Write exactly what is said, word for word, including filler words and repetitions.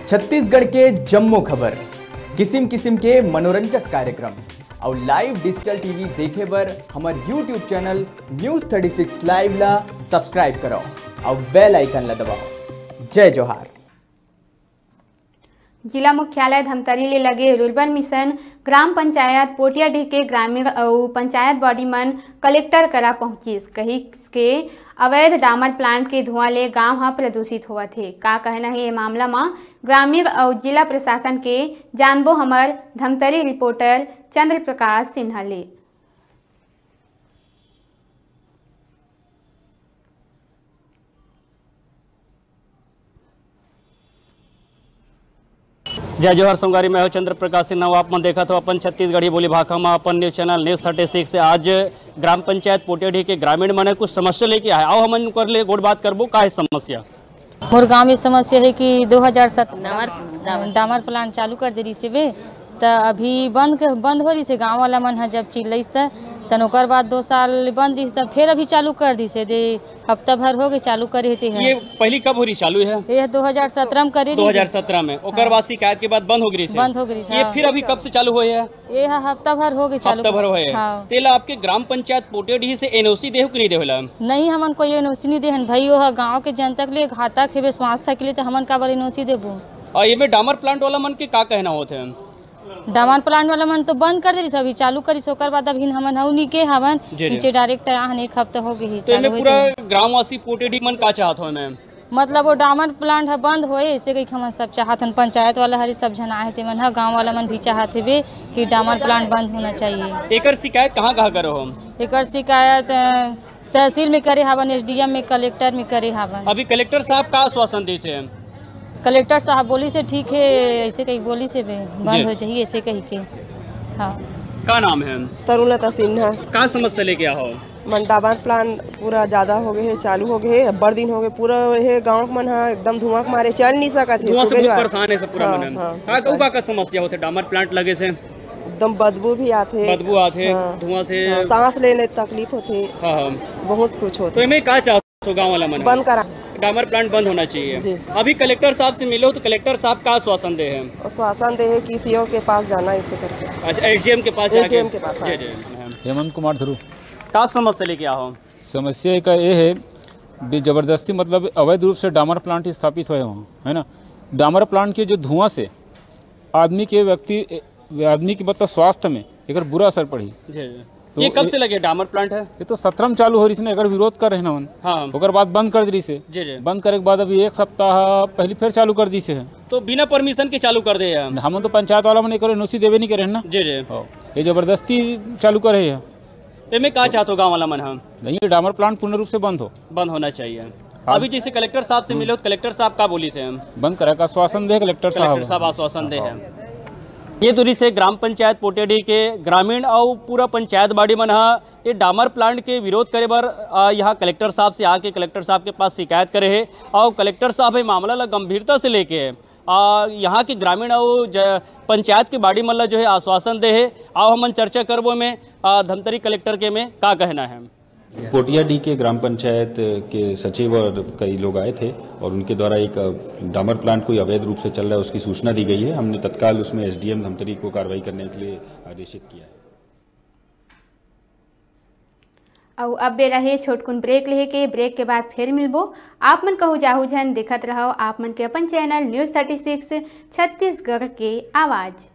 छत्तीसगढ़ के जम्मो खबर, किसिम किसिम के मनोरंजक कार्यक्रम अउ live digital T V देखे बर हमर YouTube channel News thirty six Live ला subscribe करव अउ bell icon ला दबाव। जय जोहार। जिला मुख्यालय धमतरी ले लगे रूरल मिशन ग्राम पंचायत पोटियाडीह के ग्रामीण अउ पंचायत बॉडी मन कलेक्टर करा पहुंचिस, कहिस के अवैध डामर प्लांट के धुआं ले गांव ह प्रदूषित होवत हे। का कहना हे ये मामला म, ग्रामीण अउ जिला प्रशासन के जानबो हमर धमतरी रिपोर्टर चंद्र प्रकाश सिन्हा ले। जय जोहार संगवारी, मैं हूं चंद्र प्रकाश सिन्हा। आप मन देखत हो अपन छत्तीसगढ़ी बोली भाखा मा अपन news channel news thirty six. आज ग्राम पंचायत पोटेडी के ग्रामीण मन कुछ समस्या लेके आए, आओ हमन उनकर ले गोठ बात करबो, का है समस्या? मोर गांव में समस्या है कि दो हज़ार सत्रह डामर, डामर। डामर प्लांट चालू कर दे रहिस हे बे, त अभी बंद क-, बंद हो रहिस हे। गांव वाला मन ह जब चिल्लइस त, तन ओकर बाद दो साल बंद रहिस, त फिर अभी चालू कर दिस हे। दे हफ्ता भर हो गए चालू करे हे ते ह। ये पहली कब हो रही चालू है? ये दो हज़ार सत्रह में करे रहिस हे। दो हज़ार सत्रह में, ओकर हाँ। बाद शिकायत के बाद बंद हो गई रहिस हे। बंद हो गई रहिस हे, ये हाँ। फिर अभी कब से चालू हुई है? ये ह हफ्ता भर हो गए चालू हफ्ता भर कर-, होए। हाँ। तेला आपके ग्राम पंचायत पोटेडीह से एनओसी देहू कि नहीं देवेला? नहीं, हमन कोई एनओसी नहीं देहन भाई, वो ह गांव के जनता के लिए घातक हेबे, स्वास्थ्य के लिए, तो हमन काबर एनओसी देबो? और ये में डामर प्लांट वाला मन के का कहना होत है? डामर प्लांट वाला मन तो बंद कर देलिस, अभी चालू करिस, ओकर बाद अभी हमन हऊ नी के हवन, जी, जी। नीचे डायरेक्ट आया हन, एक हफ्ता हो गए ही तो चालू एमे होए पूरा तो। ग्रामवासी पोटेडीह मन का चाहत हो एमे? मतलब वो डामर प्लांट ह बंद होए, ऐसे कही हमन सब चाहत हन, पंचायत वाला हरे सब झन आए हे, ते मन ह, गांव वाला मन भी चाहत हेबे कि डामर प्लांट बंद होना चाहिए। एकर शिकायत कहाँ कहाँ करो हो? एकर शिकायत, अ, तहसील में करे हावन, एसडीएम में, कलेक्टर में करे हावन। अभी कलेक्टर साहब का आश्वासन दे से? कलेक्टर साहब बोली से ठीक है, ऐसे कही बोली से बे-, बंद जी। हो जाइए, ऐसे कही के। हाँ। का नाम है? तरुलता सिन्हा। का समस्या लेके आओ? मन डामर प्लांट पूरा ज्यादा हो गए हे, चालू हो गए हे, अब्बड़ दिन हो गए, पूरा ये गांव के मन ह एकदम धुआं के मारे चल नहीं सकत हे, धुआं से सुबह बहुत ज्वार। परेशान है सब पूरा हाँ, मन। हाँ, का, परेशान। का, का समस्या होथे डामर प्लांट लगे से? एकदम बदबू भी आथे। बदबू आथे, हाँ, धुआं से। हाँ, सांस लेने तकलीफ होथे। हाँ, हाँ। बहुत कुछ होथे। तो एमे का चाहत हो गांव वाला मन? बंद करा। डामर प्लांट बंद होना चाहिए। जी। अभी कलेक्टर साहब से मिलो तो कलेक्टर साहब का आश्वासन दे हैं? आश्वासन दे है कि सीओ के पास जाना है, इसे करके। अच्छा, एसडीएम के पास जाके? एसडीएम के पास, जी, हाँ। जी, हाँ। हेमंत कुमार ध्रुव। का समस्या लेके आओ? समस्या का ये है, बे-, जबरदस्ती, मतलब, अवैध रूप से डामर प्लांट स्थापित हुए वहाँ, है ना? डामर प्लांट के जो धुआं से आदमी के, व्यक्ति, आदमी के, मतलब, स्वास्थ्य में एकर बुरा असर पड़ी। जी, जी। तो ये कब ए-, से लगे डामर प्लांट है? ये तो सत्रह में चालू हो रहिस हे ना, एकर विरोध कर रहे ना मन। हाँ। ओकर बाद बंद कर दे रहिस हे। जी, जी। बंद करे के बाद अभी एक सप्ताह पहले फिर चालू कर दिस हे। तो बिना परमिशन के चालू कर दे हैं? हमन तो पंचायत वाला मन एकर एनओसी देवे नहीं करे ना। जी, जी। हाँ। ये जबरदस्ती चालू करे हैं। तो एमे का चाहत हो गाँव वाला मन ह? नहीं, ये डामर प्लांट पूर्ण रूप से बंद हो। बंद होना चाहिए। हाँ। अभी जैसे कलेक्टर साहब से मिले हो, तो कलेक्टर साहब का बोली से हम? बंद करे का आश्वासन दे कलेक्टर साहब। कलेक्टर साहब आश्वासन दे हैं। ये दूरी से ग्राम पंचायत पोटेडी के ग्रामीण अउ पूरा पंचायत बाड़ी मन ह ये डामर प्लांट के विरोध करे बर, आ, यहाँ कलेक्टर साहब से आके कलेक्टर साहब के पास शिकायत करे हे अउ कलेक्टर साहब ये मामला ला गंभीरता से लेके आ, यहाँ के ग्रामीण अउ ज-, पंचायत के बाड़ी मन ला जो है आश्वासन दे हे। आओ हमन चर्चा करबो में, आ, धमतरी कलेक्टर के में का कहना है। पोटिया डी के ग्राम पंचायत के सचिव और कई लोग आए थे और उनके द्वारा एक, अ, डामर प्लांट कोई अवैध रूप से चल रहा है, उसकी सूचना दी गई है। हमने तत्काल उसमें एसडीएम धमतरी को कार्रवाई करने के लिए आदेशित किया है। अउ अब बेरा हे छोटकुन ब्रेक लेहे के। ब्रेक के बाद फिर मिलबो। आप मन कहू जाहू झन, देखत रहव आप मन के अपन channel news thirty six Chhattisgarh के आवाज।